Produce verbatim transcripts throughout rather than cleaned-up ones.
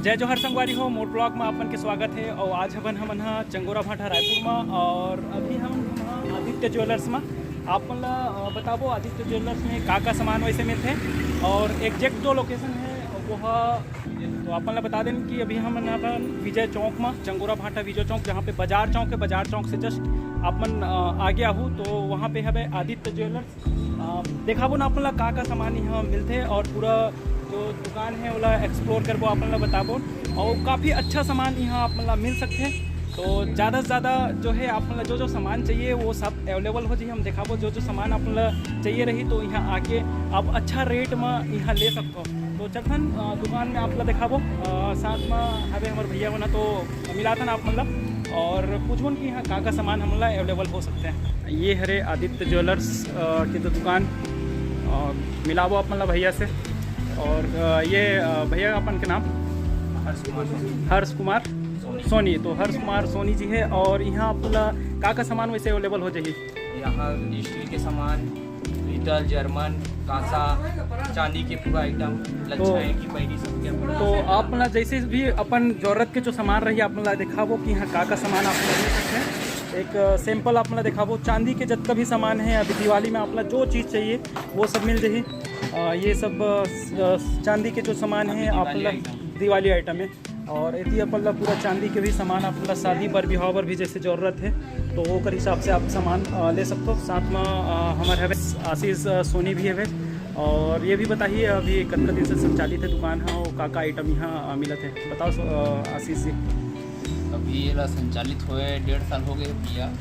जय जोहार संगवारी हो, मोर ब्लॉग में आप मन के स्वागत है। और आज हमन हमन हा चंगोरा भाटा रायपुर में, और अभी हमन हा आदित्य ज्वेलर्स में। आप मन ला अ, बताबो आदित्य ज्वेलर्स में का का सामान वैसे मिलथे, और एग्जैक्ट जो लोकेशन है वो हा, तो आप मन ला बता देन कि अभी हमन अपन विजय चौक में, चंगोरा भाटा विजय चौक, जहाँ पे बाजार चौक है, बाजार चौक से जस्ट आप मन अ, आगे आहू तो वहाँ पे हवे आदित्य ज्वेलर्स। अ, देखाबो ना आप मन ला का का सामान यहाँ मिलथे, और पूरा जो दुकान है ओला एक्सप्लोर करबो, आप मन ला बताबो। और काफ़ी अच्छा सामान यहाँ आप मन ला मिल सकथे। तो ज़्यादा से ज़्यादा जो है आप मन ला जो जो सामान चाहिए वो सब अवेलेबल हो जाही। हम देखाबो जो जो सामान आप मन ला चाहिए रही तो यहाँ आके आप अच्छा रेट में यहाँ ले सकथो। तो चलथन अ, दुकान में आप ला देखाबो, अ, साथ में हवे हमर भैया मन तो मिलाथन आप मन ला और पूछबोन कि यहाँ का का सामान हमन ला अवेलेबल हो सकथे। ये हरे आदित्य ज्वेलर्स अ, के तो दुकान, अ, मिलाबो आप मन ला भैया से। और अ, ये अ, भैया अपन के नाम? हर्ष कुमार सोनी। हर्ष कुमार सोनी। सोनी। तो हर्ष कुमार सोनी जी है। और यहाँ आप ला का का सामान वैसे अवेलेबल हो जाही? यहाँ स्टील के सामान, पीतल, जर्मन, कांसा, चांदी के पूरा आइटम, लच्छा तो है कि पैनी सब के पूरा। तो आप मन ला जैसे भी अपन जरूरत के जो सामान रही आप मन ला देखाबो कि यहाँ का का सामान आप मन ला मिल सकथे। एक सैंपल आप मन ला देखाबो, चांदी के जितना भी सामान है अभी दिवाली में आप मन ला जो चीज़ चाहिए वो सब मिल जाही। अ, ये सब अ, स- अ, चांदी के जो सामान अभी है आप मन ला दिवाली आइटम। दिवाली आइटम है। और एती अपन ला पूरा चांदी के भी सामान आप मन ला शादी बर बिहाव बर भी जैसे जरूरत है तो ओकर हिसाब से आप सामान अ, ले सकथो। साथ में अ, हमर हवे आशीष अ, सोनी भी हवे। और ये भी बताइए अभी कतका दिन से संचालित है दुकान है और का का आइटम यहाँ अ, मिलत है, बताओ सो- अ, आशीष जी। अभी ये ला संचालित होए डेढ़ साल हो गए भैया।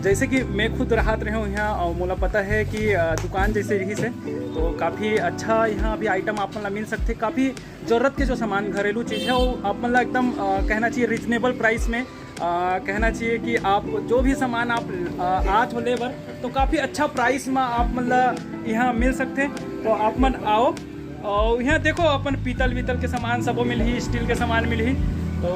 जैसे कि मैं खुद रहत रहे हूँ यहाँ और मोला पता है कि अ, दुकान जैसे रही से तो काफ़ी अच्छा यहाँ अभी आइटम आप मन ला मिल सकथे। काफ़ी जरूरत के जो सामान घरेलू चीज़ है वो आप मन ला एकदम अ, कहना चाहिए रीजनेबल प्राइस में, अ, कहना चाहिए कि आप जो भी सामान आप अ, आत हो ले बर तो काफ़ी अच्छा प्राइस में आप मन ला यहाँ मिल सकथे। तो आप मन आओ और यहाँ देखो अपन पीतल वीतल के सामान सबो मिलही, स्टील के सामान मिलही। तो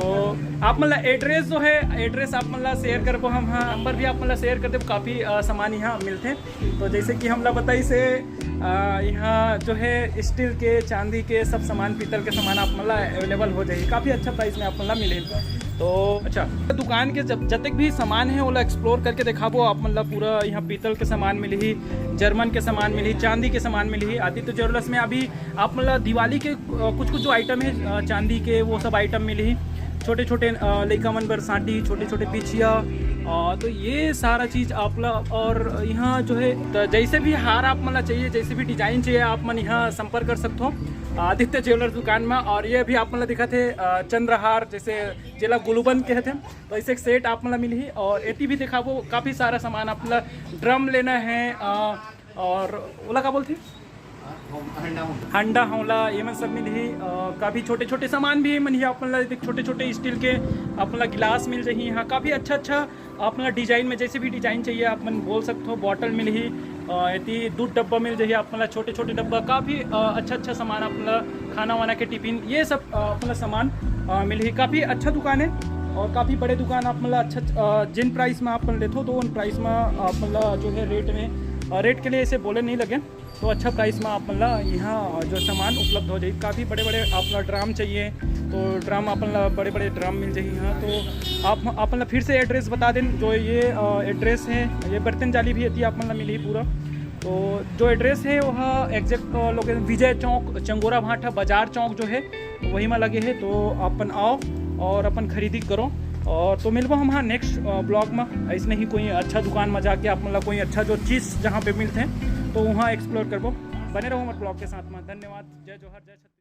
आप मन ला एड्रेस जो है एड्रेस आप मन ला शेयर करबो हम, हाँ नंबर भी आप मन ला शेयर कर देबो। काफ़ी अ, सामान यहाँ मिलथे। तो जैसे कि हमला बताई से अ, यहाँ जो है स्टील के, चांदी के सब सामान, पीतल के सामान आप मन ला अवेलेबल हो जाही, काफ़ी अच्छा प्राइस में आप मन ला मिले। तो अच्छा, दुकान के जब जतेक भी सामान है ओला एक्सप्लोर करके देखाबो आप मन ला। पूरा यहाँ पीतल के सामान मिलही, जर्मन के सामान मिलही, चांदी के सामान मिलही। आदित्य ज्वेलर्स में अभी आप मन ला दिवाली के अ, कुछ कुछ जो आइटम है अ, चांदी के वो सब आइटम मिलही। छोटे छोटे अ, लइका मन बर सांटी, छोटे छोटे बिछिया, अ, तो ये सारा चीज़ आप ला। और यहाँ जो है तो जैसे भी हार आप मन ला चाहिए, जैसे भी डिजाइन चाहिए आप मन यहाँ संपर्क कर सकथो आदित्य ज्वेलर्स दुकान में। और ये भी आप मन ला दिखत है अ, चंद्रहार, जैसे जेला गुलूबंद कहथे, तो ऐसे एक सेट आप मन ला मिलही। और एती भी देखाबो काफ़ी सारा सामान आप मन ला, ड्रम लेना है अ, और ओला का बोलथे हंडा हौला ये मन सब मिलही। अ, काफ़ी छोटे छोटे सामान भी मन ही आप मन ला देख, छोटे छोटे स्टील के आप मन ला गिलास मिल जाही। यहाँ काफ़ी अच्छा अच्छा आप मन ला डिजाइन में जैसे भी डिजाइन चाहिए आप मन बोल सकते हो। बॉटल मिलही, अ, एती दूध डब्बा मिल जाही आप मन ला, छोटे छोटे डब्बा, काफ़ी अ, अच्छा अच्छा सामान आप मन ला, खाना वाना के टिफिन, ये सब अ, आप मन ला सामान अ, मिलही। काफ़ी अच्छा दुकान है और काफ़ी बड़े दुकान आप मन ला अच्छा अ, जिन प्राइस में आप मन लेथो तो उन प्राइस में आप मन ला जो है रेट में अ, रेट के लिए ऐसे बोले नहीं लगे। तो अच्छा प्राइस में आप मन ला यहाँ जो सामान उपलब्ध हो जाही। काफ़ी बड़े बड़े आप ला ड्राम चाहिए तो ड्राम आप मन ला बड़े बड़े ड्राम मिल जाही यहाँ। तो आप आप मन ला फिर से एड्रेस बता दें, जो ये अ, एड्रेस है, ये बर्तन जाली भी एती आप मन ला मिलही पूरा। तो जो एड्रेस है वो एग्जैक्ट लोकेशन विजय चौक, चंगोरा भाटा बाजार चौक जो है वही में लगे है। तो अपन आओ और अपन खरीदी करो। और तो मिलबो हम हाँ नेक्स्ट ब्लॉग में, ऐसने ही कोई अच्छा दुकान में जाके आप मन ला कोई अच्छा जो चीज़ जहाँ पे मिलथे तो वहाँ एक्सप्लोर करबो। बने रहो हमारे ब्लॉग के साथ में। धन्यवाद। जय जोहार, जय छत्तीसगढ़।